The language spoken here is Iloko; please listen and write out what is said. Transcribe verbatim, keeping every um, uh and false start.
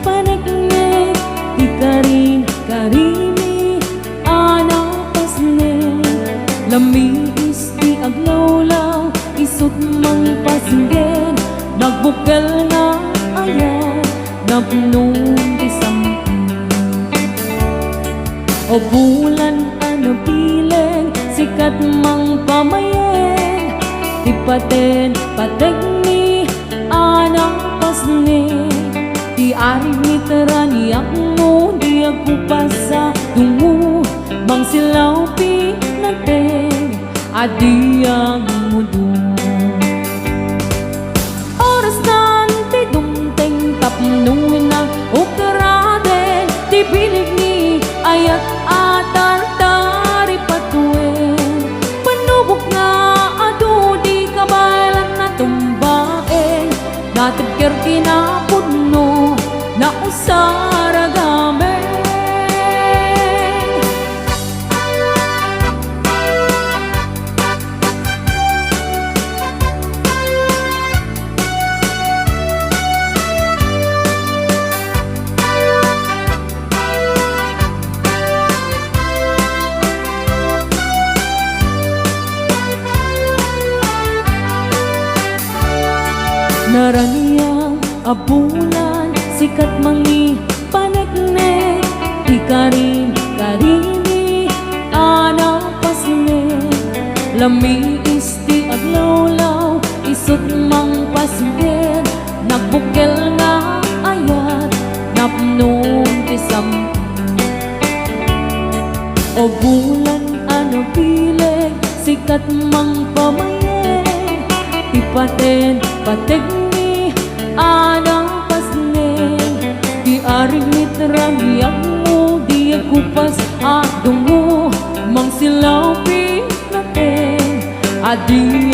Paneknek ti karin-karini a napasnek. Lamiis ti aglawlaw, isut' mangpasnged, nagbukkel nga ayat, napnon ti sam-, o bulan a nabileg, sikat mangpamayeg, ti paten pategmi a napasnek. Ti arig ni teraniakmo, di agkupas a dungo, mangsilaw pinateg a di agmudo. Orasdan ti dumteng tapno innak ukeraden ti bileg ni ayat a tartaripatuen. Panubok nga adu di kabaelan a tumbaeng, natagker ti napudno, nausar a gameng. Naraniag a bulan, sikat mangipaneknek, ti karin-karini a napasnek. Lamiis ti aglawlaw, isut' mangpasnged, nagbukkel nga ayat, napnon ti sam-, o bulan a nabileg, sikat mangpamayeg, ti paten pategmi a napasnek. Ti arig ni teraniakmo, di agkupas a dungo, mangsilaw pinateg a di